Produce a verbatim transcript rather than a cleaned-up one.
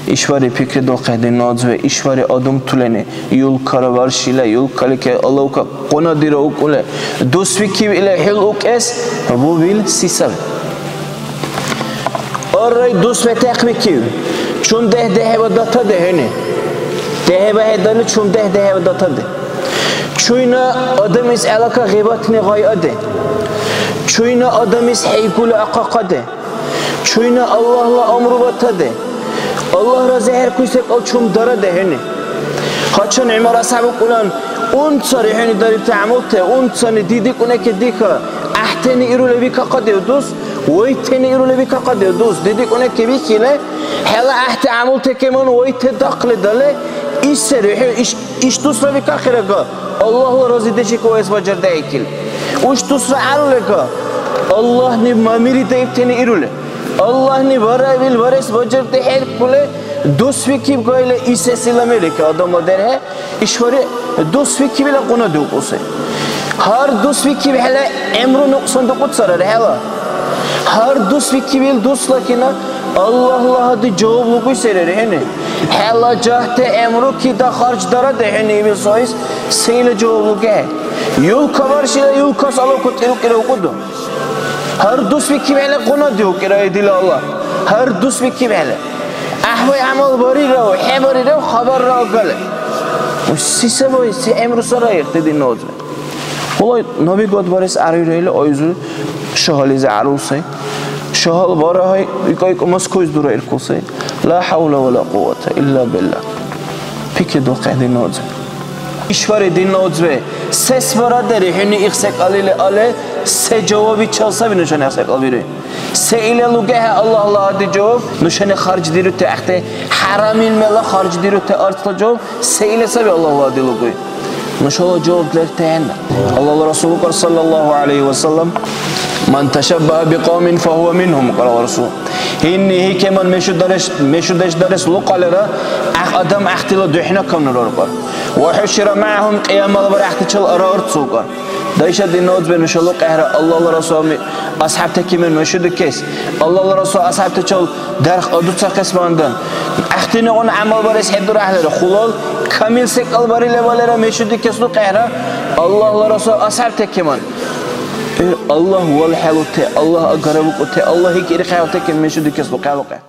ИшбархӀи пикридулхъехӀе, динна узби, ишбархӀи адамтулани юлкара варшила, юлкали ке алавка къунадира укули, дус викив или хӀил укес бубил си саби? Арай дус ветахъ викив, чум дехӀ дехӀеба датаде хӀуни? ДехӀеба хӀедали, чум дехӀ дехӀеба датаде? Чуйна адамис гӀелака гъибатни гъайаде. Чуйна адамис хӀейгули ахъахъаде. Чуйна Аллагьла амру батаде. Аллагь разихӀеркуй секӀал чум дараде хӀуни. Гьачам ГӀумар асхӀяб укӀулан, унцари хӀуни дарибти гӀямулте, унцани дидикӀуне кедиха, гӀяхӀтени ирули викахъадев дус, вайтени ирули викахъадев дус, дидикӀуне кебихьили, хӀела гӀяхӀти гӀямулте кеман вайте дахъли дале, исери хӀу иш, иш дусра викахъирага, Аллагьла разидешикӀуэс бажардяхӀикили. Уш дусра гӀяллега, Аллагьни мамири даибтени ирули. Аллагьни вараибил варес бажардихӀеркули, дус викиб гайла исесила мелики адамла дерхӀе, ишбархӀи дус викибила къунадиукӀуси. Гьар дус викибхӀела гӀямру нукьсандукӀуцара рехӀела. Гьар дус викибил дусла кина Аллагьла гьади жаваб лугуси рерхӀени. ХӀела жагьти гӀямру кида харждарад ахӀен ибил суайс сейла жаваб лугехӀе? Юлка баршила юлкас алавкутӀи укӀира укӀуду. Гьар дус викибхӀели къунадиукӀира, эй дила Аллагь. Гьар дус викибхӀели. ГӀяхӀвай гӀямал барирав, хӀебарирав, хабарра агали. Се сабай, се гӀямру сара ихти, динна узби? Хулай набигад барес гӀярвирахӀели айзур шагьализи гӀярусай. Шагьал барахӀай, икӀа-икӀа Москвайс дураиркусай. Ла хӀявла ва ла кьуввата илля билля. ПикридухъехӀе, динна узби. ИшбархӀи, динна узби, сес барадери хӀуни их секӀал или але, се жавабичил саби нушани их секӀал бируй? Се или лугехӀе Аллагьла гьади жаваб? Нушани харждирути гӀяхӀти, хӀярамил мела харждирути арцла жаваб се или саби Аллагьла гьади лугуй? Нушала жаваб лертехӀенна. Аллагьла Расул укӀар, саллаллаху гӀялайхи ва саллям, «Ман ташаббагьа бикьавмин, фагьува мингьум», укӀар Аллагьла Расул. Гьинни гьикеман мешударес, мешудеш дарес лукӀалира, гӀяхӀ адам гӀяхӀтила духӀна камнар аркьар. «Ва хӀушира магьгьум», кьиямала бархӀехӀтичил ара арцукӀар. Дайша, динна узби, нушала къяхӀра Аллагьла Расулми асхӀябтакиман мешудикес, Аллагьла Расул асхӀябтачил дарх адуцахъес багьандан, гӀяхӀтинигъуна гӀямал барес хӀедурахӀелира, хулал камил секӀал барили валира мешудикеслу къяхӀра Аллагьла Расул асхӀябтакиман. Э, Аллагь валхӀелути, Аллагь агарабукӀути, Аллагь гьикӀирхъехӀутаки мешудикеслу къялукъя.